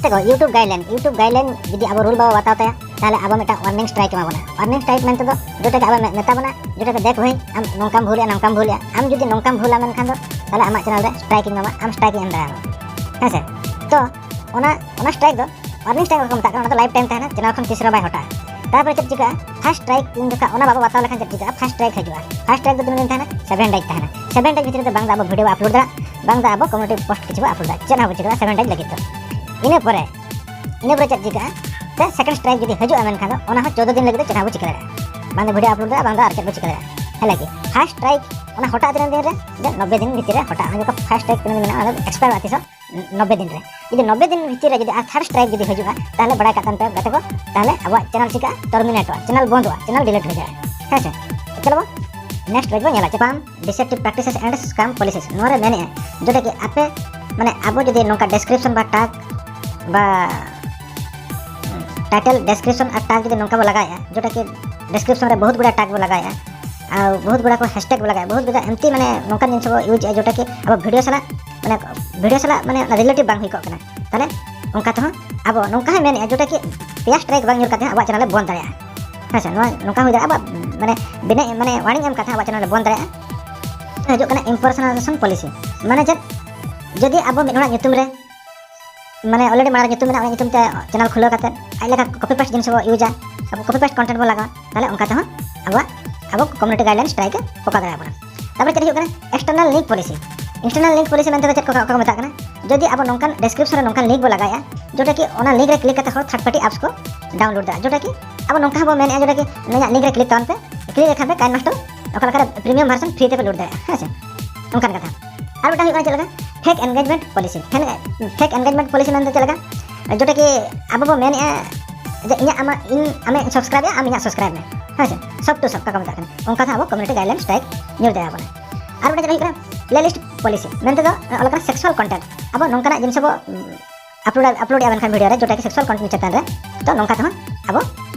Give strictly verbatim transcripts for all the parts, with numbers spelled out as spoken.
ᱛᱮᱠᱚ YouTube guideline, YouTube guideline ᱡᱩᱫᱤ ᱟᱵᱚ rule ᱵᱟᱵᱚ ᱵᱟᱛᱟᱣ ᱛᱟᱭᱟ, ᱛᱟᱦᱚᱞᱮ ᱟᱵᱚ ᱢᱤᱫᱴᱟᱝ warning strike ᱮᱢᱟ ᱵᱚᱱᱟ᱾ Warning strike ᱢᱮᱱᱛᱮ ᱫᱚ ᱡᱮᱴᱟ ᱟᱵᱚ ᱢᱮ-, ᱢᱮᱛᱟ ᱵᱚᱱᱟ, ᱡᱮᱴᱟ ᱫᱮᱠᱷ ᱵᱷᱟᱹᱭ, ᱟᱢ ᱱᱚᱝᱠᱟᱢ ᱵᱷᱩᱞᱮᱜᱼᱟ, ᱱᱚᱝᱠᱟᱢ ᱵᱷᱩᱞᱮᱜᱼᱟ᱾ ᱟᱢ ᱡᱩᱫᱤ ᱱᱚᱝᱠᱟᱢ ᱵᱷᱩᱞᱟ ᱢᱮᱱᱠᱷᱟᱱ ᱫᱚ, ᱛᱟᱦᱚᱞᱮ ᱟᱢᱟᱜ channel ᱨᱮ strike ᱤᱧ ᱮᱢᱟᱢᱟ, ᱟᱢ strike ᱤᱧ ᱮᱢ ᱫᱟᱲᱮᱭᱟᱢᱟ᱾ ᱦᱮᱸ ᱥᱮ? ᱛᱚ ᱚᱱᱟ, ᱚᱱᱟ strike ᱫᱚ warning strike ᱠᱚ ᱢᱮᱛᱟᱜ ᱠᱟᱱᱟ, ᱚᱱᱟ ᱫᱚ life time ᱛᱟᱦᱮᱱᱟ, channel ᱠᱷᱚᱱ ᱛᱤᱥ ᱨᱮᱦᱚᱸ ᱵᱟᱭ ᱦᱚᱴᱟᱜᱼᱟ᱾ ᱛᱟᱨᱯᱚᱨᱮ ᱪᱮᱫ ᱪᱤᱠᱟᱹᱜᱼᱟ? First strike ᱛᱤᱱ ᱡᱚᱠᱷᱟ ᱚᱱᱟ ᱵᱟᱵᱚ ᱵᱟᱛᱟᱣ ᱞᱮᱠᱷᱟᱱ ᱪᱮᱫ ᱪᱤᱠᱟᱹᱜᱼᱟ? First strike ᱦᱤᱡᱩᱜᱼᱟ᱾ First strike ᱫᱚ ᱛᱤᱱᱟᱹᱜ ᱫᱤᱱ ᱛᱟᱦᱮᱱᱟ? Seven days ᱛᱟᱦᱮᱱᱟ᱾ Seven days ᱵᱷᱤᱛᱨᱤ ᱨᱮᱫᱚ ᱵᱟᱝ ᱫᱚ ᱟᱵᱚ video ᱵᱚ upload ᱫᱟᱲᱮᱭᱟᱜᱼᱟ, ᱵᱟᱝ ᱫᱚ ᱟᱵᱚ community post ᱠᱤᱪᱷᱩ ᱵᱚ upload ᱫᱟᱲᱮᱭᱟᱜᱼᱟ, ᱪᱮᱫ ᱦᱚᱸ ᱵᱟᱵᱚ ᱪᱤᱠᱟᱹ ᱫᱟᱲᱮᱭᱟᱜᱼᱟ seven days ᱞᱟᱹᱜᱤᱫ ᱫᱚ᱾ ᱤᱱᱟᱹ ᱯᱚᱨᱮ, ᱤᱱᱟᱹ ᱯᱚᱨᱮ ᱪᱮᱫ ᱪᱤᱠᱟᱹᱜᱼᱟ? ᱥᱮ second strike ᱡᱩᱫᱤ ᱦᱤᱡᱩᱜᱼᱟ, ᱢᱮᱱᱠᱷᱟᱱ ᱫᱚ ᱚᱱᱟ ᱦᱚᱸ ᱪᱳᱫᱽᱫᱳ ᱫᱤᱱ ᱞᱟᱹᱜᱤᱫ ᱫᱚ ᱪᱮᱫ ᱦᱚᱸ ᱵᱟᱵᱚ ᱪᱤᱠᱟᱹ ᱫᱟᱲᱮᱭᱟᱜᱼᱟ, ᱵᱟᱝ ᱫᱚ video upload ᱫᱟᱲᱮᱭᱟᱜᱼᱟ, ᱵᱟᱝ ᱫᱚ ᱟᱨ ᱪᱮᱫ ᱵᱚ ᱪᱤᱠᱟᱹ ᱫᱟᱲᱮᱭᱟᱜᱼᱟ᱾ ᱦᱮᱸ ᱞᱟᱹᱜᱤᱫ first strike ᱚᱱᱟ ᱦᱚᱴᱟᱜ ᱛᱤᱱᱟᱹᱜ ᱫᱤᱱ ᱨᱮ? ᱡᱮ ᱱᱚᱵᱵᱳᱭ ᱫᱤᱱ ᱵᱷᱤᱛᱤᱨ ᱨᱮ ᱦᱚᱴᱟᱜᱼᱟ᱾ ᱚᱱᱟ ᱡᱚᱠᱷᱚᱱ first strike ᱛᱤᱱᱟᱹᱜ ᱫᱤᱱ ᱢᱮᱱᱟᱜᱼᱟ, ᱚᱱᱟ ᱫᱚ expire ᱛᱤᱥ ᱦᱚᱸ ᱱᱚᱵᱵᱳᱭ ᱫᱤᱱ ᱨᱮ᱾ ᱡᱩᱫᱤ ᱱᱚᱵᱵᱳᱭ ᱫᱤᱱ ᱵᱷᱤᱛᱤᱨ ᱨᱮ ᱡᱩᱫᱤ ᱟᱨ third strike ᱡᱩᱫᱤ ᱦᱤᱡᱩᱜᱼᱟ, ᱛᱟᱦᱚᱞᱮ ᱵᱟᱲᱟᱭ ᱠᱟᱜ ᱛᱟᱵᱚᱱ ᱯᱮ ᱜᱟᱛᱮ ᱠᱚ, ᱛᱟᱦᱚᱞᱮ ᱟᱵᱚᱣᱟᱜ channel ᱪᱤᱠᱟᱹᱜᱼᱟ? Terminate ᱚᱜᱼᱟ, channel ᱵᱚᱱᱫᱚᱜᱼᱟ, channel delete ᱦᱩᱭ ᱫᱟᱲᱮᱭᱟᱜᱼᱟ᱾ ᱦᱮᱸ ᱥᱮ? ᱪᱚᱞᱚ ᱵᱚᱱ next ᱵᱚᱱ ᱧᱮᱞᱟ, spam, deceptive practices and scam policies᱾ ᱱᱚᱣᱟ ᱨᱮ ᱢᱮᱱᱮᱫᱼᱟ ᱡᱮᱴᱟ ᱠᱤ ᱟᱯᱮ, ᱢᱟᱱᱮ, ᱟᱵᱚ ᱡᱩᱫᱤ ᱱᱚᱝᱠᱟ description ᱵᱟ tag ᱵᱟ title, description ᱟᱨ tag ᱡᱩᱫᱤ ᱱᱚᱝᱠᱟ ᱵᱚ ᱞᱟᱜᱟᱣᱮᱫᱼᱟ, ᱡᱮᱴᱟ ᱠᱤ description ᱨᱮ ᱵᱚᱦᱩᱛ ᱜᱩᱲᱟ tag ᱵᱚ ᱞᱟᱜᱟᱣᱮᱫᱼᱟ, ᱟᱨ ᱵᱚᱦᱩᱛ ᱜᱩᱲᱟ ᱠᱚ hashtag ᱵᱚ ᱞᱟᱜᱟᱣᱮᱫᱼᱟ, ᱵᱚᱦᱩᱛ ᱜᱩᱲᱟ ᱮᱢᱛᱤ, ᱢᱟᱱᱮ, ᱱᱚᱝᱠᱟᱱ ᱡᱤᱱᱤᱥ ᱵᱚ ᱤᱭᱩᱡᱽ ᱮᱫᱼᱟ ᱡᱮᱴᱟ ᱠᱤ ᱟᱵᱚ video ᱥᱟᱞᱟᱜ, ᱢᱟᱱᱮ, video ᱥᱟᱞᱟᱜ, ᱢᱟᱱᱮ, ᱚᱱᱟ relative ᱵᱟᱝ ᱦᱩᱭ ᱠᱚᱜ ᱠᱟᱱᱟ᱾ ᱛᱟᱦᱚᱞᱮ ᱚᱱᱠᱟ ᱛᱮᱦᱚᱸ ᱟᱵᱚ ᱱᱚᱝᱠᱟ ᱦᱚᱸᱭ ᱢᱮᱱᱮᱫᱼᱟ ᱡᱮᱴᱟ ᱠᱤ ᱯᱮᱭᱟ strike ᱵᱟᱝ ᱧᱩᱨ ᱠᱟᱛᱮ ᱦᱚᱸ ᱟᱵᱚᱣᱟᱜ channel ᱮ ᱵᱚᱱᱫ ᱫᱟᱲᱮᱭᱟᱜᱼᱟ᱾ ᱦᱮᱸ ᱥᱮ, ᱱᱚᱣᱟ ᱱᱚᱝᱠᱟ ᱦᱩᱭ ᱫᱟᱲᱮᱭᱟᱜᱼᱟ, ᱟᱵᱚᱣᱟᱜ, ᱢᱟᱱᱮ, ᱵᱤᱱᱟᱹ, ᱢᱟᱱᱮ, warning ᱮᱢ ᱠᱟᱛᱮ ᱦᱚᱸ ᱟᱵᱚᱣᱟᱜ channel ᱮ ᱵᱚᱱᱫ ᱫᱟᱲᱮᱭᱟᱜᱼᱟ᱾ ᱦᱤᱡᱩᱜ ᱠᱟᱱᱟ impersonation policy, ᱢᱟᱱᱮ ᱪᱮᱫ? ᱡᱩᱫᱤ ᱟᱵᱚ ᱢᱤᱫ ᱦᱚᱲᱟᱜ ᱧᱩᱛᱩᱢ ᱨᱮ, ᱢᱟᱱᱮ, already ᱢᱟᱲᱟᱝ ᱨᱮ ᱧᱩᱛᱩᱢ ᱢᱮᱱᱟᱜᱼᱟ, ᱚᱱᱟ ᱧᱩᱛᱩᱢ ᱛᱮ channel ᱠᱷᱩᱞᱟᱹᱣ ᱠᱟᱛᱮ ᱟᱡ ᱞᱮᱠᱟ copy paste ᱡᱤᱱᱤᱥ ᱵᱚ ᱤᱭᱩᱡᱟ, ᱟᱵᱚ copy paste content ᱵᱚ ᱞᱟᱜᱟᱣᱟ, ᱛᱟᱦᱚᱞᱮ ᱚᱱᱠᱟ ᱛᱮᱦᱚᱸ ᱟᱵᱚᱣᱟᱜ, ᱟᱵᱚ community guideline strike ᱮ ᱯᱚᱠᱟᱣ ᱫᱟᱲᱮᱭᱟᱵᱚᱱᱟ᱾ ᱛᱟᱨᱯᱚᱨᱮ ᱪᱮᱫ ᱦᱩᱭᱩᱜ ᱠᱟᱱᱟ? External link policy᱾ External link policy ᱢᱮᱱᱛᱮ ᱫᱚ ᱪᱮᱫ ᱠᱚ, ᱚᱠᱟ ᱠᱚ ᱢᱮᱛᱟᱜ ᱠᱟᱱᱟ? ᱡᱩᱫᱤ ᱟᱵᱚ ᱱᱚᱝᱠᱟᱱ description ᱨᱮ ᱱᱚᱝᱠᱟᱱ link ᱵᱚ ᱞᱟᱜᱟᱣᱮᱫᱼᱟ, ᱡᱮᱴᱟ ᱠᱤ ᱚᱱᱟ link ᱨᱮ click ᱠᱟᱛᱮ ᱦᱚᱲ third party apps ᱠᱚ download ᱫᱟᱲᱮᱭᱟᱜᱼᱟ, ᱡᱮᱴᱟ ᱠᱤ ᱟᱵᱚ ᱱᱚᱝᱠᱟ ᱦᱚᱸ ᱵᱚ ᱢᱮᱱᱮᱫᱼᱟ, ᱡᱮᱴᱟ ᱠᱤ ᱱᱤᱭᱟᱹ link ᱨᱮ click ᱛᱟᱵᱚᱱ ᱯᱮ, click ᱞᱮᱠᱷᱟᱱ ᱯᱮ KineMaster ᱚᱠᱟ ᱞᱮᱠᱟᱨᱮ premium version free ᱛᱮᱯᱮ ᱞᱩᱴ ᱫᱟᱲᱮᱭᱟᱜᱼᱟ᱾ ᱦᱮᱸ ᱥᱮ, ᱚᱱᱠᱟᱱ ᱠᱟᱛᱷᱟ᱾ ᱟᱨ ᱢᱤᱫᱴᱟᱝ ᱦᱩᱭᱩᱜ ᱠᱟᱱᱟ ᱪᱮᱫ ᱞᱮᱠᱟ? Fake engagement policy᱾ Fake engagement policy ᱢᱮᱱᱛᱮ ᱪᱮᱫ ᱞᱮᱠᱟ? ᱡᱮᱴᱟ ᱠᱤ ᱟᱵᱚ ᱵᱚ ᱢᱮᱱᱮᱫᱼᱟ ᱡᱮ ᱤᱧᱟᱹᱜ ᱟᱢᱟᱜ, ᱤᱧ ᱟᱢᱮ subscribe ᱮᱫᱼᱟ, ᱟᱢ ᱤᱧᱟᱹᱜ subscribe ᱢᱮ, ᱦᱮᱸ ᱥᱮ, shop to shop ᱚᱠᱟ ᱠᱚ ᱢᱮᱛᱟᱜ ᱠᱟᱱᱟ, ᱚᱱᱠᱟ ᱛᱮᱦᱚᱸ ᱟᱵᱚ community guideline strike ᱧᱩᱨ ᱫᱟᱲᱮᱭᱟᱵᱚᱱᱟ᱾ ᱟᱨ ᱢᱤᱫᱴᱟᱝ ᱪᱮᱫ ᱦᱩᱭᱩᱜ ᱠᱟᱱᱟ? Playlist policy ᱢᱮᱱᱛᱮ ᱫᱚ ᱚᱞ ᱠᱟᱱᱟ sexual content᱾ ᱟᱵᱚ ᱱᱚᱝᱠᱟᱱᱟᱜ ᱡᱤᱱᱤᱥ ᱵᱚ upload, upload ᱮᱫᱼᱟ ᱢᱮᱱᱠᱷᱟᱱ video ᱨᱮ ᱡᱮᱴᱟ ᱠᱤ sexual content ᱪᱮᱛᱟᱱ ᱨᱮ, ᱛᱚ ᱱᱚᱝᱠᱟ ᱛᱮᱦᱚᱸ ᱟᱵᱚ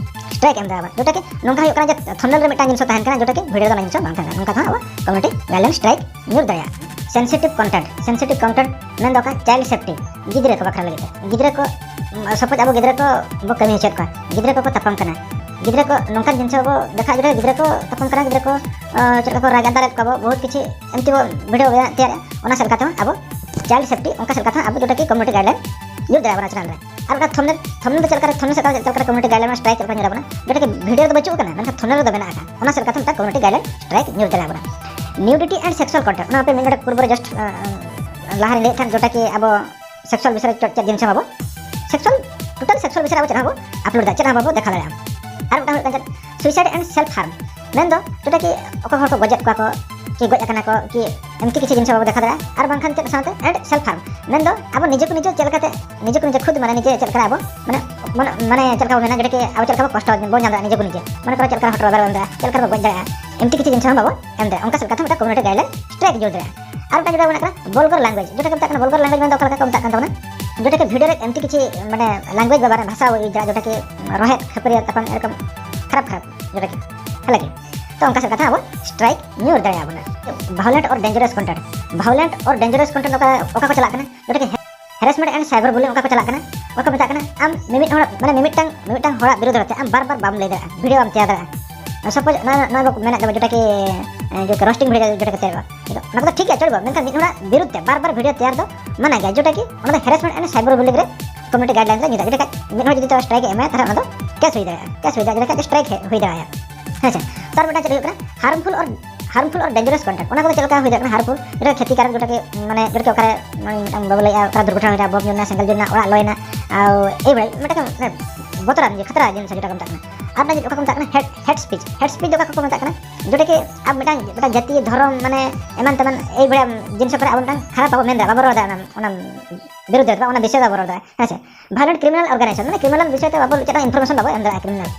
strike ᱮᱢ ᱫᱟᱲᱮᱭᱟᱵᱚᱱᱟ᱾ ᱡᱮᱴᱟ ᱠᱤ ᱱᱚᱝᱠᱟ ᱦᱩᱭᱩᱜ ᱠᱟᱱᱟ ᱡᱮ thumbnail ᱨᱮ ᱢᱤᱫᱴᱟᱝ ᱡᱤᱱᱤᱥ ᱛᱟᱦᱮᱱ ᱠᱟᱱᱟ, ᱡᱮᱴᱟ ᱠᱤ video ᱨᱮ ᱚᱱᱟ ᱡᱤᱱᱤᱥ ᱵᱟᱝ ᱛᱟᱦᱮᱱ ᱠᱟᱱᱟ, ᱱᱚᱝᱠᱟ ᱛᱮᱦᱚᱸ ᱟᱵᱚ community guideline strike ᱧᱩᱨ ᱫᱟᱲᱮᱭᱟᱜᱼᱟ᱾ ᱥᱮᱱᱥᱤᱴᱤᱵᱷ ᱠᱚᱱᱴᱮᱱᱴ, ᱥᱮᱱᱥᱤᱴᱤᱵᱷ ᱠᱚᱱᱴᱮᱱᱴ ᱢᱮᱱᱫᱚ ᱚᱠᱟ ᱪᱟᱭᱤᱞᱰ ᱥᱮᱯᱴᱤ, ᱜᱤᱫᱽᱨᱟᱹ ᱠᱚ ᱵᱟᱠᱷᱨᱟ ᱞᱟᱹᱜᱤᱫ ᱛᱮ᱾ ᱜᱤᱫᱽᱨᱟᱹ ᱠᱚ ᱥᱟᱯᱳᱡᱽ ᱟᱵᱚ ᱜᱤᱫᱽᱨᱟᱹ ᱠᱚ ᱵᱚ ᱠᱟᱹᱢᱤ ᱦᱚᱪᱚᱭᱮᱫ ᱠᱚᱣᱟ, ᱜᱤᱫᱽᱨᱟᱹ ᱠᱚᱠᱚ ᱛᱟᱯᱟᱢ ᱠᱟᱱᱟ, ᱜᱤᱫᱽᱨᱟᱹ ᱠᱚ ᱱᱚᱝᱠᱟᱱ ᱡᱤᱱᱤᱥ ᱵᱚ ᱫᱮᱠᱷᱟᱣ ᱦᱚᱪᱚ ᱠᱚᱣᱟ, ᱜᱤᱫᱽᱨᱟᱹ ᱠᱚ ᱛᱟᱯᱟᱢ ᱠᱟᱱᱟ, ᱜᱤᱫᱽᱨᱟᱹ ᱠᱚ ᱪᱮᱫ ᱞᱮᱠᱟ ᱠᱚ ᱨᱟᱜ ᱮᱫᱟ, ᱫᱟᱞᱮᱫ ᱠᱚᱣᱟ ᱵᱚ, ᱵᱚᱦᱩᱛ ᱠᱤᱪᱷᱩ ᱮᱢᱛᱤ ᱵᱚ ᱵᱷᱤᱰᱤᱭᱳ ᱵᱚ ᱛᱮᱭᱟᱨᱮᱜᱼᱟ᱾ ᱚᱱᱟ ᱥᱮᱫ ᱞᱮᱠᱟᱛᱮ ᱦᱚᱸ ᱟᱵᱚ ᱪᱟᱭᱤᱞᱰ ᱥᱮᱯᱴᱤ, ᱚᱱᱠᱟ ᱥᱮᱫ ᱞᱮᱠᱟᱛᱮ ᱦᱚᱸ ᱟᱵᱚ ᱡᱚᱴᱟ ᱠᱤ ᱠᱚᱢᱤᱭᱩᱱᱤᱴᱤ ᱜᱟᱭᱤᱰᱞᱟᱭᱤᱱ ᱧᱩᱨ ᱫᱟᱲᱮᱭᱟᱜᱼᱟ ᱟᱵᱚ ᱚᱱᱟ ᱪᱮᱱᱮᱞ ᱨᱮ᱾ ᱟᱨ ᱚᱱᱟ ᱛᱷᱚᱢᱵᱱᱮᱞ, ᱛᱷᱚᱢᱵᱱᱮᱞ ᱫᱚ ᱪᱮᱫ ᱞᱮᱠᱟ ᱨᱮ, ᱛᱷᱚᱢᱵᱱᱮᱞ ᱥᱮᱫ ᱪᱮᱫ ᱞᱮᱠᱟ ᱨᱮ ᱠᱚᱢᱤᱭᱩᱱᱤᱴᱤ ᱜᱟᱭᱤᱰᱞᱟᱭᱤᱱ ᱥᱴᱨᱟᱭᱤᱠ ᱪᱮᱫ ᱞᱮᱠᱟ ᱧᱩᱨ ᱟᱵᱚᱱᱟ? ᱡᱚᱴᱟ ᱠᱤ ᱵᱷᱤᱰᱤᱭᱳ ᱨᱮᱫᱚ ᱵᱟᱹᱪᱩᱜ ᱠᱟᱱᱟ, ᱢᱮᱱᱠᱷᱟᱱ ᱛᱷᱚᱢᱵᱱᱮᱞ ᱨᱮᱫᱚ ᱢᱮᱱᱟᱜ ᱟᱠᱟᱫ, ᱚᱱᱟ ᱥᱮᱫ ᱞᱮᱠᱟᱛᱮ ᱢᱤᱫᱴᱟᱝ ᱠᱚᱢᱤᱭᱩᱱᱤᱴᱤ ᱜᱟᱭᱤᱰᱞᱟᱭᱤᱱ ᱥᱴᱨᱟᱭᱤᱠ ᱧᱩᱨ ᱫᱟᱲᱮᱭᱟᱜᱼᱟ ᱟᱵᱚᱱᱟ᱾ ᱱᱤᱭᱩᱰᱤᱴᱤ ᱮᱱᱰ ᱥᱮᱠᱥᱩᱣᱟᱞ ᱠᱚᱱᱴᱮᱱᱴ, ᱚᱱᱟ ᱟᱯᱮ ᱢᱮᱱ ᱫᱟᱲᱮᱭᱟᱜᱼᱟ, ᱯᱩᱨᱵᱚ ᱨᱮ ᱡᱟᱥᱴ ᱞᱟᱦᱟ ᱨᱮ ᱞᱟᱹᱭᱮᱫ ᱛᱟᱦᱮᱸᱫ ᱡᱚᱴᱟ ᱠᱤ ᱟᱵᱚ ᱥᱮᱠᱥᱩᱣᱟᱞ ᱵᱤᱥᱚᱭ ᱨᱮ ᱪᱮᱫ ᱡᱤᱱᱤᱥ ᱦᱚᱸ ᱵᱟᱵᱚ, ᱥᱮᱠᱥᱩᱣᱟᱞ, ᱴᱳᱴᱟᱞ ᱥᱮᱠᱥᱩᱣᱟᱞ ᱵᱤᱥᱚᱭ ᱨᱮ ᱟᱵᱚ ᱪᱮᱫ ᱦᱚᱸ ᱵᱟᱵᱚ ᱟᱯᱞᱳᱰ ᱫᱟ, ᱪᱮᱫ ᱦᱚᱸ ᱵᱟᱵᱚ ᱫᱮᱠᱷᱟᱣ ᱫᱟᱲᱮᱭᱟᱜᱼᱟ᱾ ᱟᱨ ᱢᱤᱫᱴᱟᱝ ᱦᱩᱭᱩᱜ ᱠᱟᱱᱟ ᱥᱩᱭᱥᱟᱭᱤᱰ ᱮᱱᱰ ᱥᱮᱞᱯ ᱦᱟᱨᱢ, ᱢᱮᱱᱫᱚ ᱡᱚᱴᱟ ᱠᱤ ᱚᱠᱚᱭ ᱦᱚᱲ ᱠᱚ ᱜᱚᱡᱮᱫ ᱠᱚᱣᱟ ᱠᱚ, ᱠᱤ ᱜᱚᱡ ᱟᱠᱟᱱᱟ ᱠᱚ, ᱠᱤ ᱮᱢᱛᱤ ᱠᱤᱪᱷᱩ ᱡᱤᱱᱤᱥ ᱵᱟᱵᱚ ᱫᱮᱠᱷᱟᱣ ᱫᱟᱲᱮᱭᱟᱜᱼᱟ᱾ ᱟᱨ ᱵᱟᱝᱠᱷᱟᱱ ᱪᱮᱫ ᱥᱟᱶᱛᱮ ᱮᱱᱰ ᱥᱮᱞᱯ ᱦᱟᱨᱢ, ᱢᱮᱱᱫᱚ ᱟᱵᱚ ᱱᱤᱡᱮ ᱠᱚ ᱱᱤᱡᱮ ᱪᱮᱫ ᱞᱮᱠᱟᱛᱮ, ᱱᱤᱡᱮ ᱠᱚ ᱱᱤᱡᱮ ᱠᱷᱩᱫ ᱢᱟᱱᱮ ᱱᱤᱡᱮ ᱪᱮᱫ ᱞᱮᱠᱟ ᱟᱵᱚ ᱢᱟᱱᱮ, ᱢᱟᱱᱮ, ᱢᱟᱱᱮ ᱪᱮᱫ ᱞᱮᱠᱟ ᱵᱚ ᱢᱮᱱᱟ, ᱡᱚᱴᱟ ᱠᱤ ᱟᱵᱚ ᱪᱮᱫ ᱞᱮᱠᱟ ᱵᱚ ᱠᱚᱥᱴᱚ ᱵᱚ ᱧᱟᱢ ᱫᱟᱲᱮᱭᱟᱜᱼᱟ ᱱᱤᱡᱮ ᱠᱚ ᱱᱤᱡᱮ, ᱢᱚᱱᱮ ᱠᱚᱨᱚ ᱪᱮᱫ ᱞᱮᱠᱟ ᱦᱚᱴᱚᱨ ᱵᱟᱵᱚ ᱮᱢ ᱫᱟᱲᱮᱭᱟᱜᱼᱟ, ᱪᱮᱫ ᱞᱮᱠᱟ ᱵᱚ ᱜᱚᱡ ᱫᱟᱲᱮᱭᱟᱜᱼᱟ, ᱮᱢᱛᱤ ᱠᱤᱪᱷᱩ ᱡᱤᱱᱤᱥ ᱦᱚᱸ ᱵᱟᱵᱚ ᱮᱢ ᱫᱟᱲᱮᱭᱟᱜᱼᱟ᱾ ᱚᱱᱠᱟ ᱥᱮᱫ ᱞᱮᱠᱟᱛᱮ ᱢᱤᱫᱴᱟᱝ ᱠᱚᱢᱤᱭᱩᱱᱤᱴᱤ ᱜᱟᱭᱤᱰᱞᱟᱭᱤᱱ ᱥᱴᱨᱟᱭᱤᱠ ᱧᱩᱨ ᱫᱟᱲᱮᱭᱟᱜᱼᱟ᱾ ᱟᱨ ᱢᱤᱫᱴᱟᱝ ᱡᱚᱴᱟ ᱢᱮᱱᱟᱜ ᱠᱟᱱᱟ ᱵᱚᱞᱜᱟᱨ ᱞᱮᱝᱜᱩᱭᱮᱡᱽ, ᱡᱚᱴᱟ ᱠᱚ ᱢᱮᱛᱟᱜ ᱠᱟᱱᱟ ᱵᱚᱞᱜᱟᱨ ᱞᱮᱝᱜᱩᱭᱮᱡᱽ ᱢᱮᱱᱫᱚ ᱚᱠᱟ ᱞᱮᱠᱟ ᱠᱚ ᱢᱮᱛᱟᱜ ᱠᱟᱱ ᱛᱟᱵᱚᱱᱟ, ᱡᱚᱴᱟ ᱠᱤ ᱵᱷᱤᱰᱤᱭᱳ ᱨᱮ ᱮᱢᱛᱤ ᱠᱤᱪᱷᱩ ᱢᱟᱱᱮ ᱞᱮᱝᱜᱩᱭᱮᱡᱽ ᱵᱮᱵᱚᱦᱟᱨ, ᱵᱷᱟᱥᱟ ᱡᱚᱴᱟ ᱠᱤ ᱨᱚᱦᱮᱫ ᱠᱷᱟᱹᱯᱟᱹᱨᱤ ᱛᱟᱯᱟᱢ ᱮᱨᱚᱠᱚᱢ ᱠᱷᱟᱨᱟᱯ ᱠᱷᱟᱨᱟᱯ ᱡᱚᱴᱟ ᱠᱤ, ᱦᱮᱸ ᱞᱟᱹᱜᱤᱫ᱾ ᱛᱚ ᱚᱱᱠᱟ ᱥᱮᱫ ᱠᱟᱛᱷᱟ ᱟᱵᱚ ᱥᱴᱨᱟᱭᱤᱠ ᱧᱩᱨ ᱫᱟᱲᱮᱭᱟᱜᱼᱟ ᱵᱚᱱᱟ᱾ ᱵᱷᱟᱭᱳᱞᱮᱱᱴ ᱚᱨ ᱰᱮᱧᱡᱟᱨᱟᱥ ᱠᱚᱱᱴᱮᱱᱴ, ᱵᱷᱟᱭᱳᱞᱮᱱᱴ ᱚᱨ ᱰᱮᱧᱡᱟᱨᱟᱥ ᱠᱚᱱᱴᱮᱱᱴ ᱚᱠᱟ, ᱚᱠᱟ ᱠᱚ ᱪᱟᱞᱟᱜ ᱠᱟᱱᱟ? ᱡᱚᱴᱟ ᱠᱤ ᱦᱮᱨᱮᱥᱢᱮᱱᱴ ᱮᱱᱰ ᱥᱟᱭᱵᱟᱨ ᱵᱩᱞᱤᱝ ᱚᱱᱠᱟ ᱠᱚ ᱪᱟᱞᱟᱜ ᱠᱟᱱᱟ, ᱚᱠᱟ ᱠᱚ ᱢᱮᱛᱟᱜ ᱠᱟᱱᱟ ᱟᱢ ᱢᱤᱢᱤᱫ ᱦᱚᱲ, ᱢᱟᱱᱮ ᱢᱤᱢᱤᱫᱴᱟᱝ, ᱢᱤᱢᱤᱫᱴᱟᱝ ᱦᱚᱲᱟᱜ ᱵᱤᱨᱩᱫᱷ ᱨᱮ ᱟᱢ ᱵᱟᱨ ᱵᱟᱨ ᱵᱟᱢ ᱞᱟᱹᱭ ᱫᱟᱲᱮᱭᱟᱜᱼᱟ, ᱵᱷᱤᱰᱤᱭᱳ ᱵᱟᱢ ᱛᱮᱭᱟᱨ ᱫᱟᱲᱮᱭᱟᱜᱼᱟ᱾ ᱥᱟᱯᱳᱡᱽ ᱱᱚᱣᱟ, ᱱᱚᱣᱟ ᱵᱚ ᱢᱮᱱᱮᱫ ᱛᱟᱵᱚᱱ ᱡᱚᱴᱟ ᱠᱤ, ᱮ, ᱡᱚᱴᱟ ᱨᱳᱥᱴᱤᱝ ᱵᱷᱤᱰᱤᱭᱳ ᱡᱚᱴᱟ ᱠᱚ ᱛᱮᱭᱟᱨᱚᱜᱼᱟ, ᱚᱱᱟ ᱠᱚᱫᱚ ᱴᱷᱤᱠ ᱜᱮᱭᱟ, ᱪᱚᱞᱵᱚ, ᱢᱮᱱᱠᱷᱟᱱ ᱢᱤᱫ ᱦᱚᱲᱟᱜ ᱵᱤᱨᱩᱫᱷ ᱛᱮ ᱵᱟᱨ ᱵᱟᱨ ᱵᱷᱤᱰᱤᱭᱳ ᱛᱮᱭᱟᱨ ᱫᱚ ᱢᱟᱱᱟ ᱜᱮᱭᱟ, ᱡᱚᱴᱟ ᱠᱤ ᱚᱱᱟ ᱫᱚ ᱦᱮᱨᱮᱥᱢᱮᱱᱴ ᱮᱱᱰ ᱥᱟᱭᱵᱟᱨ ᱵᱩᱞᱤᱝ ᱨᱮ ᱠᱚᱢᱤᱭᱩᱱᱤᱴᱤ ᱜᱟᱭᱤᱰᱞᱟᱭᱤᱱ ᱨᱮ ᱧᱩᱨ ᱫᱟᱲᱮᱭᱟᱜᱼᱟ᱾ ᱡᱚᱴᱟ ᱢᱤᱫ ᱦᱚᱲ ᱡᱩᱫᱤ ᱛᱚ ᱥᱴᱨᱟᱭᱤᱠ ᱮ ᱮᱢᱟᱭᱟ, ᱛᱟᱦᱚᱞᱮ ᱚᱱᱟ ᱫᱚ ᱠᱮᱥ ᱦᱩᱭ ᱫᱟᱲᱮᱭᱟᱜᱼᱟ, ᱠᱮᱥ ᱦᱩᱭ ᱫᱟᱲᱮᱭᱟᱜᱼᱟ, ᱡᱚᱴᱟ ᱠᱤ ᱥᱴᱨᱟᱭᱤᱠ ᱦᱩᱭ ᱫᱟᱲᱮᱭᱟᱜᱼᱟ᱾ ᱦᱮᱸ ᱥᱮ? ᱛᱟᱨ ᱢᱤᱫᱴᱟᱝ ᱪᱮᱫ ᱦᱩᱭᱩᱜ ᱠᱟᱱᱟ, ᱦᱟᱨᱢᱯᱷᱩᱞ ᱚᱨ, ᱦᱟᱨᱢᱯᱷᱩᱞ ᱚᱨ ᱰᱮᱧᱡᱟᱨᱟᱥ ᱠᱚᱱᱴᱮᱱᱴ, ᱚᱱᱟ ᱠᱚᱫᱚ ᱪᱮᱫ ᱞᱮᱠᱟ ᱦᱩᱭ ᱫᱟᱲᱮᱭᱟᱜ ᱠᱟᱱᱟ? ᱦᱟᱨᱢᱯᱷᱩᱞ, ᱡᱚᱴᱟ ᱠᱷᱮᱛᱤᱠᱟᱨᱚᱠ, ᱡᱚᱴᱟ ᱠᱤ ᱢᱟᱱᱮ ᱡᱚᱴᱟ ᱠᱤ ᱚᱠᱟᱨᱮ, ᱢᱟᱱᱮ ᱢᱤᱫᱴᱟᱝ ᱵᱟᱵᱚ ᱞᱟᱹᱭᱟ, ᱚᱠᱟᱨᱮ ᱫᱩᱨᱜᱷᱚᱴᱚᱱᱟ ᱦᱩᱭᱱᱟ, ᱵᱚᱢ ᱧᱩᱨᱱᱟ, ᱥᱮᱸᱜᱮᱞ ᱧᱩᱨᱱᱟ, ᱚᱲᱟᱜ ᱞᱚᱭᱮᱱᱟ, ᱟᱨ ᱮᱭ ᱵᱷᱟᱭ ᱢᱤᱫᱴᱟᱝ ᱢᱟᱱᱮ ᱵᱚᱛᱚᱨᱟᱱ ᱡᱮ ᱠᱷᱟᱛᱨᱟ ᱡᱤᱱᱤᱥ ᱡᱚᱴᱟ ᱠᱚ ᱢᱮᱛᱟᱜ ᱠᱟᱱᱟ᱾ ᱟᱨ ᱢᱤᱫᱴᱟᱝ ᱚᱠᱟ ᱠᱚ ᱢᱮᱛᱟᱜ ᱠᱟᱱᱟ ᱦᱮᱴ, ᱦᱮᱴ ᱥᱯᱤᱪ, ᱦᱮᱴ ᱥᱯᱤᱪ ᱫᱚ ᱚᱠᱟ ᱠᱚ ᱢᱮᱛᱟᱜ ᱠᱟᱱᱟ? ᱡᱚᱴᱟ ᱠᱤ ᱟᱵ ᱢᱤᱫᱴᱟᱝ, ᱢᱤᱫᱴᱟᱝ ᱡᱟᱹᱛᱤ, ᱫᱷᱚᱨᱚᱢ, ᱢᱟᱱᱮ ᱮᱢᱟᱱ ᱛᱮᱢᱟᱱ ᱮᱭ ᱵᱷᱟᱭ ᱡᱤᱱᱤᱥ ᱠᱚᱨᱮ ᱟᱵᱚ ᱢᱤᱫᱴᱟᱝ ᱠᱷᱟᱨᱟᱯ ᱵᱟᱵᱚ ᱢᱮᱱ ᱫᱟᱲᱮᱭᱟᱜᱼᱟ, ᱵᱟᱵᱚ ᱨᱚᱲ ᱫᱟᱲᱮᱭᱟᱜᱼᱟ ᱚᱱᱟ, ᱚᱱᱟ ᱵᱤᱨᱩᱫᱷ ᱨᱮ, ᱚᱱᱟ ᱵᱤᱥᱚᱭ ᱫᱚ ᱵᱟᱵᱚ ᱨᱚᱲ ᱫᱟᱲᱮᱭᱟᱜᱼᱟ, ᱦᱮᱸ ᱥᱮ? ᱵᱷᱟᱭᱞᱮᱱᱴ ᱠᱨᱤᱢᱤᱱᱟᱞ ᱚᱨᱜᱟᱱᱟᱭᱡᱮᱥᱚᱱ, ᱢᱟᱱᱮ ᱠᱨᱤᱢᱤᱱᱟᱞ ᱵᱤᱥᱚᱭ ᱛᱮ ᱵᱟᱵᱚ ᱪᱮᱫ ᱦᱚᱸ ᱤᱱᱯᱷᱚᱨᱢᱮᱥᱚᱱ ᱵᱟᱵᱚ ᱮᱢ ᱫᱟᱲᱮᱭᱟᱜᱼᱟ ᱠᱨᱤᱢᱤᱱᱟᱞ᱾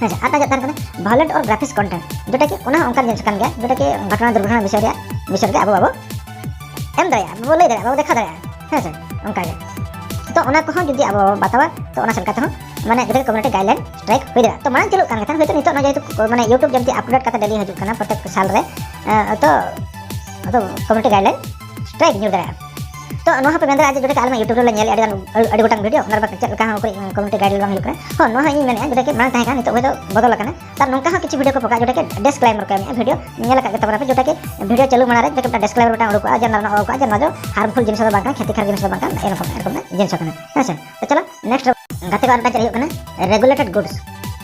ᱦᱮᱸ ᱥᱮ, ᱟᱨ ᱢᱤᱫᱴᱟᱝ ᱪᱮᱫ ᱛᱟᱦᱮᱱ ᱠᱟᱱᱟ ᱵᱷᱟᱭᱞᱮᱱᱴ ᱚᱨ ᱜᱨᱟᱯᱷᱤᱠᱥ ᱠᱚᱱᱴᱮᱱᱴ, ᱡᱚᱴᱟ ᱠᱤ ᱚᱱᱟ ᱦᱚᱸ ᱚᱱᱠᱟᱱ ᱡᱤᱱᱤᱥ ᱠᱟᱱ ᱜᱮᱭᱟ, ᱡᱚᱴᱟ ᱠᱤ ᱜᱷᱚᱴᱚᱱᱟ ᱫᱩᱨᱜᱷᱚᱴᱚᱱᱟ ᱵᱤᱥᱚᱭ ᱨᱮᱭᱟᱜ, ᱵᱤᱥᱚᱭ ᱨᱮ ᱟᱵᱚ ᱵᱟᱵᱚ ᱮᱢ ᱫᱟᱲᱮᱭᱟᱜᱼᱟ, ᱵᱟᱵᱚ ᱞᱟᱹᱭ ᱫᱟᱲᱮᱭᱟᱜᱼᱟ, ᱵᱟᱵᱚ ᱫᱮᱠᱷᱟᱣ ᱫᱟᱲᱮᱭᱟᱜᱼᱟ᱾ ᱦᱮᱸ ᱥᱮ, ᱚᱱᱠᱟ ᱜᱮ᱾ ᱛᱚ ᱚᱱᱟ ᱠᱚᱦᱚᱸ ᱡᱩᱫᱤ ᱟᱵᱚ ᱵᱟᱵᱚ ᱵᱟᱛᱟᱣᱟ, ᱛᱚ ᱚᱱᱟ ᱥᱮᱫ ᱞᱮᱠᱟᱛᱮ ᱦᱚᱸ ᱢᱟᱱᱮ ᱡᱚᱴᱟ ᱠᱤ ᱠᱚᱢᱤᱭᱩᱱᱤᱴᱤ ᱜᱟᱭᱤᱰᱞᱟᱭᱤᱱ ᱥᱴᱨᱟᱭᱤᱠ ᱦᱩᱭ ᱫᱟᱲᱮᱭᱟᱜᱼᱟ᱾ ᱛᱚ ᱢᱟᱲᱟᱝ ᱪᱟᱹᱞᱩᱜ ᱠᱟᱱ ᱜᱮ ᱛᱟᱦᱮᱸᱫ, ᱦᱳᱭᱛᱳ ᱱᱤᱛᱚᱜ ᱱᱚᱣᱟ ᱡᱮᱦᱮᱛᱩ ᱢᱟᱱᱮ YouTube ᱡᱮᱢᱛᱤ ᱟᱯᱰᱮᱴ ᱠᱟᱛᱮ ᱰᱮᱞᱤ ᱦᱤᱡᱩᱜ ᱠᱟᱱᱟ ᱯᱨᱚᱛᱮᱠ ᱥᱟᱞ ᱨᱮ, ᱮ, ᱛᱚ, ᱛᱚ ᱠᱚᱢᱤᱭᱩᱱᱤᱴᱤ ᱜᱟᱭᱤᱰᱞᱟᱭᱤᱱ ᱥᱴᱨᱟᱭᱤᱠ ᱧᱩᱨ ᱫᱟᱲᱮᱭᱟᱜᱼᱟ᱾ ᱛᱚ ᱱᱚᱣᱟ ᱦᱚᱸᱯᱮ ᱢᱮᱱ ᱫᱟᱲᱮᱭᱟᱜᱼᱟ ᱡᱮ ᱡᱮᱴᱟ ᱠᱤ ᱟᱞᱮ ᱢᱟ YouTube ᱨᱮᱞᱮ ᱧᱮᱞᱮᱫᱼᱟ ᱟᱹᱰᱤ ᱜᱟᱱ, ᱟᱹᱰᱤ ᱜᱚᱴᱟᱝ ᱵᱷᱤᱰᱤᱭᱳ, ᱚᱱᱟ ᱨᱮ ᱪᱮᱫ ᱞᱮᱠᱟ ᱦᱚᱸ ᱠᱚᱢᱤᱭᱩᱱᱤᱴᱤ ᱜᱟᱭᱤᱰᱞᱟᱭᱤᱱ ᱵᱟᱝ ᱦᱩᱭᱩᱜ ᱠᱟᱱᱟ᱾ ᱦᱚᱸ, ᱱᱚᱣᱟ ᱦᱚᱸ ᱤᱧ ᱢᱮᱱᱮᱫᱼᱟ ᱡᱮᱴᱟ ᱠᱤ ᱢᱟᱲᱟᱝ ᱛᱟᱦᱮᱸ ᱠᱟᱱᱟ, ᱱᱤᱛᱚᱜ ᱦᱚᱭᱛᱳ ᱵᱚᱫᱚᱞ ᱟᱠᱟᱱᱟ᱾ ᱛᱟᱨ ᱱᱚᱝᱠᱟ ᱦᱚᱸ ᱠᱤᱪᱷᱩ ᱵᱷᱤᱰᱤᱭᱳ ᱠᱚ ᱯᱚᱠᱟ ᱡᱮᱴᱟ ᱠᱤ ᱰᱤᱥᱠᱞᱮᱢᱟᱨ ᱠᱚ ᱮᱢᱮᱫᱼᱟ, ᱵᱷᱤᱰᱤᱭᱳ ᱧᱮᱞ ᱟᱠᱟᱫ ᱜᱮ ᱛᱟᱵᱚᱱᱟ ᱯᱮ, ᱡᱮᱴᱟ ᱠᱤ ᱵᱷᱤᱰᱤᱭᱳ ᱪᱟᱹᱞᱩ ᱢᱟᱲᱟᱝ ᱨᱮ ᱡᱮᱴᱟ ᱢᱤᱫᱴᱟᱝ ᱰᱤᱥᱠᱞᱮᱢᱟᱨ ᱢᱤᱫᱴᱟᱝ ᱩᱰᱩᱠᱚᱜᱼᱟ ᱡᱮ ᱱᱚᱣᱟ ᱫᱚ ᱩᱰᱩᱠᱚᱜᱼᱟ ᱡᱮ ᱱᱚᱣᱟ ᱫᱚ ᱦᱟᱨᱢᱯᱷᱩᱞ ᱡᱤᱱᱤᱥ ᱫᱚ ᱵᱟᱝ ᱠᱟᱱᱟ, ᱠᱷᱮᱛᱤᱠᱟᱨ ᱡᱤᱱᱤᱥ ᱫᱚ ᱵᱟᱝ ᱠᱟᱱᱟ, ᱮᱨᱚᱠᱚᱢ ᱮᱨᱚᱠᱚᱢ ᱡᱤᱱᱤᱥ ᱦᱚᱸ ᱠᱟᱱᱟ᱾ ᱦᱮᱸ ᱥᱮ, ᱛᱚ ᱪᱚᱞᱚ ᱱᱮᱠᱥᱴ ᱜᱟᱛᱮ ᱠᱚ ᱟᱨ ᱢᱤᱫᱴᱟᱝ ᱪᱮᱫ ᱦᱩᱭᱩᱜ ᱠᱟᱱᱟ, ᱨᱮᱜᱩᱞᱮᱴᱮᱰ ᱜᱩᱰᱥ᱾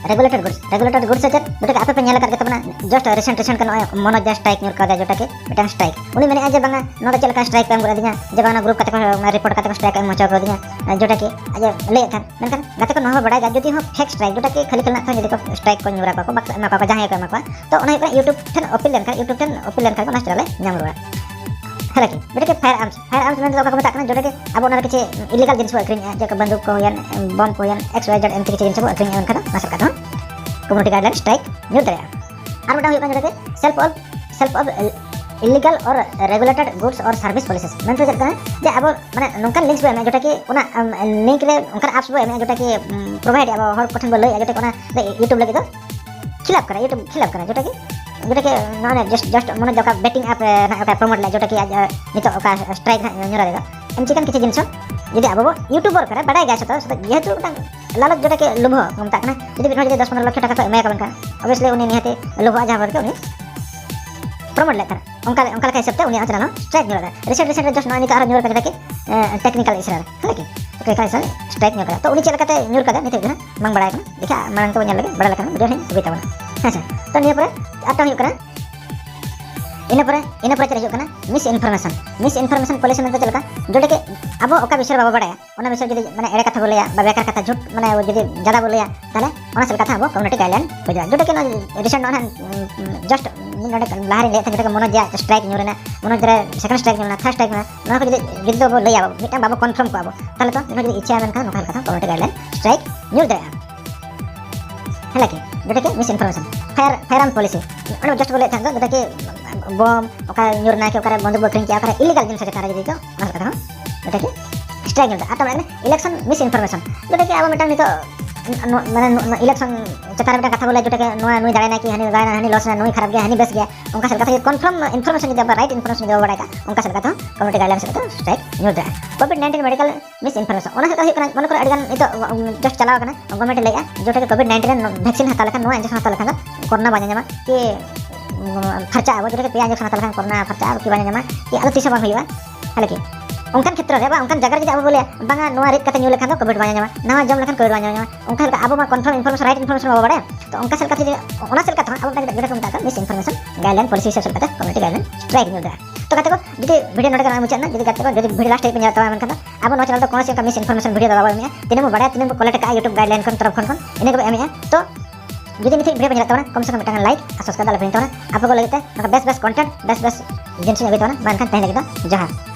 ᱨᱮᱜᱩᱞᱮᱴᱮᱰ ᱜᱩᱰᱥ, ᱨᱮᱜᱩᱞᱮᱴᱮᱰ ᱜᱩᱰᱥ ᱥᱮ ᱪᱮᱫ? ᱡᱮᱴᱟ ᱠᱤ ᱟᱯᱮ ᱯᱮ ᱧᱮᱞ ᱟᱠᱟᱫ ᱜᱮ ᱛᱟᱵᱚᱱᱟ, ᱡᱟᱥᱴ ᱨᱤᱥᱮᱱᱴ ᱨᱤᱥᱮᱱᱴ ᱠᱷᱚᱱ ᱱᱚᱜᱼᱚᱭ ᱢᱚᱱᱳᱡᱽ ᱫᱟ ᱥᱴᱨᱟᱭᱤᱠ ᱧᱩᱨ ᱠᱟᱣᱫᱟ, ᱡᱮᱴᱟ ᱠᱤ ᱢᱤᱫᱴᱟᱝ ᱥᱴᱨᱟᱭᱤᱠ᱾ ᱩᱱᱤ ᱢᱮᱱᱮᱫᱼᱟ ᱡᱮ ᱵᱟᱝᱟ, ᱱᱚᱣᱟ ᱫᱚ ᱪᱮᱫ ᱞᱮᱠᱟ ᱥᱴᱨᱟᱭᱤᱠ ᱯᱮ ᱮᱢ ᱜᱚᱫ ᱟᱹᱫᱤᱧᱟ, ᱡᱮ ᱵᱟᱝᱟ ᱜᱨᱩᱯ ᱠᱟᱛᱮ ᱠᱚ ᱨᱤᱯᱳᱨᱴ ᱠᱟᱛᱮ ᱠᱚ ᱥᱴᱨᱟᱭᱤᱠ ᱮᱢ ᱦᱚᱪᱚ ᱠᱟᱣᱫᱤᱧᱟ, ᱡᱮᱴᱟ ᱠᱤ ᱟᱡ ᱮ ᱞᱟᱹᱭᱮᱫ ᱛᱟᱦᱮᱸᱫ᱾ ᱢᱮᱱᱠᱷᱟᱱ ᱜᱟᱛᱮ ᱠᱚ ᱱᱚᱣᱟ ᱦᱚᱸ ᱵᱟᱲᱟᱭ ᱜᱮ, ᱡᱩᱫᱤ ᱦᱚᱸ ᱯᱷᱮᱠ ᱥᱴᱨᱟᱭᱤᱠ, ᱡᱮᱴᱟ ᱠᱤ ᱠᱷᱟᱹᱞᱤ ᱠᱷᱟᱹᱞᱤ ᱱᱟᱜ ᱛᱷᱚ ᱡᱩᱫᱤ ᱠᱚ ᱥᱴᱨᱟᱭᱤᱠ ᱠᱚ ᱧᱩᱨ ᱟᱠᱚᱣᱟ ᱠᱚ, ᱵᱟᱠᱥ ᱮᱢᱟ ᱠᱚᱣᱟ ᱠᱚ, ᱡᱟᱦᱟᱸᱭ ᱠᱚ ᱮᱢᱟ ᱠᱚᱣᱟ, ᱛᱚ ᱚᱱᱟ ᱦᱩᱭᱩᱜ ᱠᱟᱱᱟ YouTube ᱴᱷᱮᱱ ᱟᱯᱤᱞ ᱞᱮᱱᱠᱷᱟᱱ, YouTube ᱴᱷᱮᱱ ᱟᱯᱤᱞ ᱞᱮᱱᱠᱷᱟᱱ ᱜᱮ ᱚᱱᱟ ᱪᱮᱛᱟᱱ ᱞᱮ ᱧᱟᱢ ᱨᱩᱣᱟᱹᱲᱟ᱾ ᱦᱮᱸ ᱞᱮᱠᱤᱱ ᱡᱮᱴᱟ ᱠᱤ ᱯᱷᱟᱭᱟᱨ ᱟᱨᱢᱥ, ᱯᱷᱟᱭᱟᱨ ᱟᱨᱢᱥ ᱢᱮᱱᱛᱮ ᱫᱚ ᱚᱠᱟ ᱠᱚ ᱢᱮᱛᱟᱜ ᱠᱟᱱᱟ, ᱡᱮᱴᱟ ᱠᱤ ᱟᱵᱚ ᱚᱱᱟ ᱨᱮ ᱠᱤᱪᱷᱩ ᱤᱞᱤᱜᱟᱞ ᱡᱤᱱᱤᱥ ᱵᱚ ᱟᱹᱠᱷᱨᱤᱧᱮᱜᱼᱟ, ᱡᱮ ᱵᱟᱱᱫᱩᱠ ᱠᱚ ᱦᱩᱭᱮᱱ, ᱵᱚᱢ ᱠᱚ ᱦᱩᱭᱮᱱ, ᱮᱠᱥ ᱣᱟᱭ ᱡᱮᱰ ᱮᱢ ᱛᱮ ᱠᱤᱪᱷᱩ ᱡᱤᱱᱤᱥ ᱵᱚ ᱟᱹᱠᱷᱨᱤᱧᱮᱜᱼᱟ, ᱢᱮᱱᱠᱷᱟᱱ ᱫᱚ ᱚᱱᱟ ᱥᱟᱨᱠᱟᱨ ᱫᱚ ᱠᱚᱢᱤᱭᱩᱱᱤᱴᱤ ᱜᱟᱭᱤᱰᱞᱟᱭᱤᱱ ᱥᱴᱨᱟᱭᱤᱠ ᱧᱩᱨ ᱫᱟᱲᱮᱭᱟᱜᱼᱟ᱾ ᱟᱨ ᱢᱤᱫᱴᱟᱝ ᱦᱩᱭᱩᱜ ᱠᱟᱱᱟ ᱡᱮᱴᱟ ᱠᱤ self of, self of illegal or regulated goods or service policies ᱢᱮᱱᱛᱮ ᱪᱮᱫ ᱠᱟᱱᱟ, ᱡᱮ ᱟᱵᱚ ᱢᱟᱱᱮ ᱱᱚᱝᱠᱟᱱ ᱞᱤᱝᱠᱥ ᱵᱚ ᱮᱢᱮᱜᱼᱟ, ᱡᱮᱴᱟ ᱠᱤ ᱚᱱᱟ ᱞᱤᱝᱠ ᱨᱮ ᱚᱱᱠᱟᱱ ᱟᱯᱥ ᱵᱚ ᱮᱢᱮᱜᱼᱟ, ᱡᱮᱴᱟ ᱠᱤ ᱯᱨᱳᱵᱷᱟᱭᱤᱰ ᱟᱵᱚ ᱦᱚᱲ ᱠᱚᱴᱷᱮᱱ ᱵᱚ ᱞᱟᱹᱭᱮᱜᱼᱟ, ᱡᱮᱴᱟ ᱠᱤ ᱚᱱᱟ ᱨᱮ YouTube ᱞᱟᱹᱜᱤᱫ ᱫᱚ ᱠᱷᱤᱞᱟᱯ ᱠᱟᱱᱟ, YouTube ᱠᱷᱤᱞᱟᱯ ᱠᱟᱱᱟ, ᱡᱮᱴᱟ ᱠᱤ ᱡᱮᱴᱟ ᱠᱤ ᱱᱚᱣᱟ ᱡᱟᱥᱴ ᱡᱟᱥᱴ ᱢᱚᱱᱮ ᱡᱚᱠᱟ ᱵᱮᱴᱤᱝ ᱟᱯ ᱱᱟᱜ ᱚᱠᱟ ᱯᱨᱳᱢᱳᱴ ᱞᱮ, ᱡᱮᱴᱟ ᱠᱤ ᱟᱡ ᱱᱤᱛᱚᱜ ᱚᱠᱟ ᱥᱴᱨᱟᱭᱤᱠ ᱱᱟᱜ ᱧᱩᱨ ᱟᱫᱮ ᱫᱚ, ᱮᱢ ᱪᱤᱠᱟᱱ ᱠᱤᱪᱷᱩ ᱡᱤᱱᱤᱥ ᱦᱚᱸ ᱡᱩᱫᱤ ᱟᱵᱚ ᱵᱚ ᱤᱭᱩᱴᱩᱵᱟᱨ ᱠᱟᱱᱟ, ᱵᱟᱰᱟᱭ ᱜᱮᱭᱟ ᱥᱮ ᱛᱚ, ᱡᱮᱦᱮᱛᱩ ᱢᱤᱫᱴᱟᱝ ᱞᱟᱞᱚᱪ ᱡᱮᱴᱟ ᱠᱤ ᱞᱳᱵᱷᱚ ᱠᱚ ᱢᱮᱛᱟᱜ ᱠᱟᱱᱟ, ᱡᱩᱫᱤ ᱢᱤᱫ ᱦᱚᱲ ᱡᱩᱫᱤ ᱫᱚᱥ ᱯᱚᱱᱨᱚ ᱞᱚᱠᱷ ᱴᱟᱠᱟ ᱠᱚ ᱮᱢᱟᱭᱟ ᱠᱚ ᱢᱮᱱᱠᱷᱟᱱ ᱚᱵᱤᱭᱟᱥᱞᱤ ᱩᱱᱤ ᱱᱤᱦᱟᱹᱛᱤ ᱞᱳᱵᱷᱚᱜᱼᱟ ᱡᱟᱦᱟᱸ ᱵᱷᱟᱵᱮ ᱛᱮ ᱩᱱᱤ ᱯᱨᱳᱢᱳᱴ ᱞᱮᱫ ᱠᱟᱱᱟ᱾ ᱚᱱᱠᱟ ᱚᱱᱠᱟ ᱞᱮᱠᱟ ᱦᱤᱥᱟᱹᱵ ᱛᱮ ᱩᱱᱤᱭᱟᱜ ᱪᱮᱱᱮᱞ ᱦᱚᱸ ᱥᱴᱨᱟᱭᱤᱠ ᱧᱩᱨ ᱟᱫᱟ᱾ ᱨᱤᱥᱮᱱᱴ ᱨᱤᱥᱮᱱᱴ ᱨᱮ ᱡᱟᱥᱴ ᱱᱚᱜᱼᱚᱭ ᱱᱤᱛᱚᱜ ᱟᱨᱦᱚᱸ ᱧᱩᱨ ᱠᱟᱱᱟ ᱡᱮᱴᱟ ᱠᱤ ᱴᱮᱠᱱᱤᱠᱟᱞ ᱤᱥᱩ ᱨᱮ, ᱦᱮᱸ ᱞᱮᱠᱤᱱ ᱴᱮᱠᱱᱤᱠᱟᱞ ᱤᱥᱩ ᱨᱮ ᱥᱴᱨᱟᱭᱤᱠ ᱧᱩᱨ ᱠᱟᱫᱟ᱾ ᱛᱚ ᱩᱱᱤ ᱪᱮᱫ ᱞᱮᱠᱟᱛᱮ ᱧᱩᱨ ᱠᱟᱫᱟ ᱱᱤᱛ ᱦᱟᱹᱵᱤᱡ ᱫᱚ ᱦᱟᱸᱜ ᱵᱟᱝ ᱵᱟᱲᱟᱭ ᱠᱟᱱᱟ, ᱫᱮᱠᱷᱟ ᱢᱟᱲᱟᱝ ᱛᱮᱵᱚᱱ ᱧᱮᱞ ᱞᱮᱜᱮ, ᱵᱟᱲᱟᱭ ᱞᱮᱠᱷᱟᱱ ᱵᱷᱤᱰᱤᱭᱳ ᱨᱮ ᱟᱹᱜᱩᱭ ᱛᱟᱵᱚᱱᱟ᱾ ᱦᱮᱸ ᱥᱮ, ᱛᱚ ᱱᱤᱭᱟᱹ ᱯᱚᱨᱮ ᱟᱨ ᱢᱤᱫᱴᱟᱝ ᱦᱩᱭᱩᱜ ᱠᱟᱱᱟ, ᱤᱱᱟᱹ ᱯᱚᱨᱮ ᱤᱱᱟᱹ ᱯᱚᱨᱮ ᱪᱮᱫ ᱦᱩᱭᱩᱜ ᱠᱟᱱᱟ, miss information. Miss information policy ᱢᱮᱱᱛᱮ ᱪᱮᱫ ᱞᱮᱠᱟ, ᱡᱮᱴᱟ ᱠᱤ ᱟᱵᱚ ᱚᱠᱟ ᱵᱤᱥᱚᱭ ᱨᱮ ᱵᱟᱵᱚ ᱵᱟᱲᱟᱭᱟ, ᱚᱱᱟ ᱵᱤᱥᱚᱭ ᱡᱩᱫᱤ ᱢᱟᱱᱮ ᱮᱲᱮ ᱠᱟᱛᱷᱟ ᱵᱚ ᱞᱟᱹᱭᱟ ᱵᱟ ᱵᱮᱠᱟᱨ ᱠᱟᱛᱷᱟ ᱡᱷᱩᱴ ᱢᱟᱱᱮ ᱡᱩᱫᱤ ᱡᱟᱫᱟ ᱵᱚ ᱞᱟᱹᱭᱟ, ᱛᱟᱦᱚᱞᱮ ᱚᱱᱟ ᱥᱮᱫ ᱠᱟᱛᱷᱟ ᱟᱵᱚ ᱠᱚᱢᱤᱭᱩᱱᱤᱴᱤ ᱜᱟᱭᱤᱰᱞᱟᱭᱤᱱ ᱦᱩᱭ ᱫᱟᱲᱮᱭᱟᱜᱼᱟ᱾ ᱡᱮᱴᱟ ᱠᱤ ᱱᱚᱣᱟ ᱨᱤᱥᱮᱱᱴ ᱱᱚᱣᱟ ᱦᱟᱸᱜ, ᱩᱢ, ᱡᱟᱥᱴ ᱢᱤᱫ ᱱᱚᱰᱮ ᱞᱟᱦᱟ ᱨᱤᱧ ᱞᱟᱹᱭᱮᱫ ᱛᱟᱦᱮᱸ, ᱡᱮᱴᱟ ᱠᱤ ᱢᱚᱱᱳᱡᱽ ᱟᱜ ᱥᱴᱨᱟᱭᱤᱠ ᱧᱩᱨ ᱮᱱᱟ, ᱢᱚᱱᱳᱡᱽ ᱨᱮ ᱥᱮᱠᱮᱱᱰ ᱥᱴᱨᱟᱭᱤᱠ ᱧᱩᱨ ᱮᱱᱟ, ᱛᱷᱟᱨᱰ ᱥᱴᱨᱟᱭᱤᱠ ᱧᱩᱨ ᱮᱱᱟ, ᱱᱚᱣᱟ ᱠᱚ ᱡᱩᱫᱤ, ᱡᱩᱫᱤ ᱫᱚ ᱵᱚ ᱞᱟᱹᱭᱟ ᱵᱟᱵᱚ, ᱢᱤᱫᱴᱟᱝ ᱵᱟᱵᱚ ᱠᱚᱱᱯᱷᱟᱨᱢ ᱠᱚᱜᱼᱟ ᱵᱚ, ᱛᱟᱦᱚᱞᱮ ᱛᱚ ᱢᱤᱫ ᱦᱚᱲ ᱡᱩᱫᱤ ᱤᱪᱪᱷᱟᱹᱭᱟ ᱢᱮᱱᱠᱷᱟᱱ ᱱᱚᱝᱠᱟ ᱞᱮᱠᱟᱛᱮ ᱦᱚᱸ ᱠᱚᱢᱤᱭᱩᱱᱤᱴᱤ ᱜᱟᱭᱤᱰᱞᱟᱭᱤᱱ ᱥᱴᱨᱟᱭᱤᱠ ᱧᱩᱨ ᱫᱟᱲᱮᱭᱟᱜᱼᱟ᱾ ᱦᱮᱸ ᱞᱮᱠᱤᱱ ᱡᱮᱴᱟ ᱠᱤ misinformation, fire, firearm policy, ᱚᱸᱰᱮ ᱡᱟᱥᱴ ᱵᱚ ᱞᱟᱹᱭᱮᱫ ᱛᱟᱦᱮᱸᱫ ᱫᱚ, ᱡᱮᱴᱟ ᱠᱤ ᱵᱚᱢ ᱚᱠᱟ ᱧᱩᱨ ᱮᱱᱟ ᱠᱤ ᱚᱠᱟᱨᱮ ᱵᱚᱱᱫᱩᱠ ᱵᱚ ᱟᱹᱠᱷᱨᱤᱧ ᱠᱮᱜᱼᱟ, ᱚᱠᱟᱨᱮ ᱤᱞᱤᱜᱟᱞ ᱡᱤᱱᱤᱥ ᱪᱮᱛᱟᱱ ᱨᱮ ᱡᱩᱫᱤ ᱠᱚ, ᱚᱱᱟ ᱠᱟᱛᱷᱟ ᱦᱚᱸ ᱡᱮᱴᱟ ᱠᱤ ᱥᱴᱨᱟᱭᱤᱠ ᱧᱩᱨ ᱫᱟ᱾ ᱟᱨ ᱛᱟᱨ ᱢᱟᱱᱮ ᱤᱞᱮᱠᱥᱚᱱ ᱢᱤᱥ ᱤᱱᱯᱷᱚᱨᱢᱮᱥᱚᱱ, ᱡᱮᱴᱟ ᱠᱤ ᱟᱵᱚ ᱢᱤᱫᱴᱟᱝ ᱱᱤᱛᱚᱜ ᱱᱚ-, ᱢᱟᱱᱮ ᱱᱚ-, ᱱᱚ-, ᱤᱞᱮᱠᱥᱚᱱ ᱪᱮᱛᱟᱱ ᱨᱮ ᱢᱤᱫᱴᱟᱝ ᱠᱟᱛᱷᱟ ᱵᱚᱞᱮ ᱡᱮᱴᱟ ᱱᱚᱣᱟ ᱱᱩᱭ ᱫᱟᱲᱟᱭᱱᱟ ᱠᱤ ᱦᱟᱹᱱᱤ ᱫᱟᱲᱟᱭᱱᱟ, ᱦᱟᱹᱱᱤ ᱞᱚᱥ ᱮᱱᱟ, ᱱᱩᱭ ᱠᱷᱟᱨᱟᱯ ᱜᱮᱭᱟ, ᱦᱟᱹᱱᱤ ᱵᱮᱥ ᱜᱮᱭᱟ, ᱚᱱᱠᱟ ᱥᱮᱫ ᱠᱟᱛᱷᱟ ᱡᱩᱫᱤ ᱠᱚᱱᱯᱷᱟᱨᱢ ᱤᱱᱯᱷᱚᱨᱢᱮᱥᱚᱱ ᱡᱩᱫᱤ ᱵᱟᱵᱚ ᱵᱟᱲᱟᱭ ᱠᱟᱜᱼᱟ, ᱚᱱᱠᱟ ᱥᱮᱫ ᱠᱟᱛᱷᱟ ᱦᱚᱸ ᱠᱚᱢᱤᱭᱩᱱᱤᱴᱤ ᱜᱟᱭᱤᱰᱞᱟᱭᱤᱱ ᱥᱮᱫ ᱫᱚ ᱥᱴᱨᱟᱭᱤᱠ ᱧᱩᱨ ᱫᱟᱲᱮᱭᱟᱜᱼᱟ᱾ Covid nineteen medical miss information, ᱚᱱᱟ ᱥᱮᱫ ᱠᱟᱛᱷᱟ ᱦᱩᱭᱩᱜ ᱠᱟᱱᱟ, ᱢᱚᱱᱮ ᱠᱚᱨᱚ ᱟᱹᱰᱤ ᱜᱟᱱ ᱱᱤᱛᱚᱜ ᱡᱟᱥᱴ ᱪᱟᱞᱟᱣ ᱟᱠᱟᱱᱟ, ᱜᱚᱨᱢᱮᱱᱴ ᱮ ᱞᱟᱹᱭᱮᱜᱼᱟ ᱡᱮᱴᱟ ᱠᱳᱵᱷᱤᱰ ᱱᱟᱭᱤᱱᱴᱤᱱ ᱨᱮᱱ ᱵᱷᱮᱠᱥᱤᱱ ᱦᱟᱛᱟᱣ ᱞᱮᱠᱷᱟᱱ, ᱱᱚᱣᱟ ᱤᱧᱡᱮᱠᱥᱚᱱ ᱦᱟᱛᱟᱣ ᱞᱮᱠᱷᱟᱱ ᱫᱚ ᱠᱳᱨᱳᱱᱟ ᱵᱟᱝ ᱧᱟᱧᱟᱢᱟ ᱠᱤ ᱯᱷᱟᱨᱪᱟᱜᱼᱟ, ᱟᱵᱚ ᱡᱮᱴᱟ ᱯᱮᱭᱟ ᱤᱧᱡᱮᱠᱥᱚᱱ ᱦᱟᱛᱟᱣ ᱞᱮᱠᱷᱟᱱ ᱠᱳᱨᱳᱱᱟ ᱯᱷᱟᱨᱪᱟᱜᱼᱟ ᱠᱤ ᱵᱟᱝ ᱧᱟᱧᱟᱢᱟ, ᱠᱤ ᱟᱫᱚ ᱛᱤᱥ ᱦᱚᱸ ᱵᱟᱝ ᱦᱩᱭᱩᱜᱼᱟ᱾ ᱦᱮᱸ ᱠᱤ? ᱚᱱᱠᱟᱱ ᱠᱷᱮᱛᱨᱚ ᱨᱮ ᱵᱟ ᱚᱱᱠᱟᱱ ᱡᱟᱭᱜᱟ ᱨᱮ ᱡᱩᱫᱤ ᱟᱵᱚ ᱵᱚ ᱞᱟᱹᱭᱟ, ᱵᱟᱝᱟ, ᱱᱚᱣᱟ ᱨᱤᱫ ᱠᱟᱛᱮ ᱧᱩ ᱞᱮᱠᱷᱟᱱ ᱫᱚ ᱠᱳᱵᱷᱤᱰ ᱵᱟᱝ ᱧᱟᱧᱟᱢᱟ, ᱱᱟᱣᱟ ᱡᱚᱢ ᱞᱮᱠᱷᱟᱱ ᱠᱳᱵᱷᱤᱰ ᱵᱟᱝ ᱧᱟᱧᱟᱢᱟ, ᱚᱱᱠᱟ ᱞᱮᱠᱟ ᱟᱵᱚ ᱢᱟ ᱠᱚᱱᱯᱷᱟᱨᱢ ᱤᱱᱯᱷᱚᱨᱢᱮᱥᱚᱱ, ᱨᱟᱭᱤᱴ ᱤᱱᱯᱷᱚᱨᱢᱮᱥᱚᱱ ᱵᱟᱵᱚ ᱵᱟᱲᱟᱭᱟ᱾ ᱛᱚ ᱚᱱᱠᱟ ᱥᱮᱫ ᱠᱟᱛᱮ ᱡᱩᱫᱤ, ᱚᱱᱟ ᱥᱮᱫ ᱠᱟᱛᱮ ᱦᱚᱸ ᱟᱵᱚ ᱢᱤᱫᱴᱟᱝ ᱡᱮᱴᱟ ᱠᱚ ᱢᱮᱛᱟᱜ ᱠᱟᱱ ᱢᱤᱥ ᱤᱱᱯᱷᱚᱨᱢᱮᱥᱚᱱ ᱜᱟᱭᱤᱰᱞᱟᱭᱤᱱ ᱯᱚᱞᱤᱥᱤ ᱦᱤᱥᱟᱹᱵ ᱥᱮᱫ ᱠᱟᱛᱮ ᱠᱚᱢᱤᱭᱩᱱᱤᱴᱤ ᱜᱟᱭᱤᱰᱞᱟᱭᱤᱱ ᱥᱴᱨᱟᱭᱤᱠ ᱧᱩᱨ ᱫᱟᱲᱮᱭᱟᱜᱼᱟ᱾ ᱛᱚ ᱜᱟᱛᱮ ᱠᱚ, ᱡᱩᱫᱤ ᱵᱷᱤᱰᱤᱭᱳ ᱱᱚᱰᱮ ᱜᱮ ᱢᱩᱪᱟᱹᱫ ᱮᱱᱟ, ᱡᱩᱫᱤ ᱜᱟᱛᱮ ᱠᱚ ᱡᱩᱫᱤ ᱵᱷᱤᱰᱤᱭᱳ ᱞᱟᱥᱴ ᱦᱟᱹᱵᱤᱡ ᱯᱮ ᱧᱮᱞ ᱛᱟᱵᱚᱱᱟ ᱢᱮᱱᱠᱷᱟᱱ ᱫᱚ ᱟᱵᱚ ᱱᱚᱣᱟ ᱪᱮᱫ ᱞᱮᱠᱟ ᱢᱤᱥ ᱤᱱᱯᱷᱚᱨᱢᱮᱥᱚᱱ ᱵᱷᱤᱰᱤᱭᱳ ᱫᱚ ᱵᱟᱵᱚ ᱮᱢᱮᱜᱼᱟ, ᱛᱤᱱᱟᱹᱜ ᱵᱚ ᱵᱟᱲᱟᱭᱟ, ᱛᱤᱱᱟᱹᱜ ᱵᱚ ᱠᱚᱞᱮᱠᱴ ᱟᱠᱟᱫᱼᱟ YouTube ᱜᱟᱭᱤᱰᱞᱟᱭᱤᱱ ᱠᱷᱚᱱ ᱛᱚᱨᱚᱯ ᱠᱷᱚᱱ ᱠᱷᱚᱱ, ᱤᱱᱟᱹ ᱜᱮᱵᱚ ᱮᱢᱮᱜᱼᱟ᱾ ᱛᱚ ᱡᱩᱫᱤ ᱱᱤᱛ ᱦᱟᱹᱵᱤᱡ ᱵᱷᱤᱰᱤᱭᱳ ᱯᱮ ᱧᱮᱞᱮᱫ ᱛᱟᱵᱚᱱᱟ, ᱠᱚᱢ ᱥᱮ ᱠᱚᱢ ᱢᱤᱫᱴᱟᱝ ᱞᱟᱭᱤᱠ ᱟᱨ ᱥᱟᱵᱥᱠᱨᱟᱭᱤᱵ ᱫᱚ ᱟᱞᱚ ᱯᱮ ᱦᱤᱲᱤᱧ ᱛᱟᱵᱚᱱᱟ᱾ ᱟᱯᱮ ᱠᱚ ᱞᱟᱹᱜᱤᱫ ᱛᱮ ᱱᱚᱝᱠᱟ ᱵᱮᱥ ᱵᱮᱥ ᱠᱚᱱᱴᱮᱱᱴ, ᱵᱮᱥ ᱵᱮᱥ ᱡᱤᱱᱤᱥ ᱤᱧ ᱟᱹᱜᱩᱭ ᱛᱟᱵᱚᱱᱟ᱾ ᱢᱟ ᱮᱱᱠᱷᱟᱱ ᱛᱮᱦᱮᱧ ᱞᱟᱹᱜᱤᱫ ᱫᱚ ᱡᱚᱦᱟᱨ᱾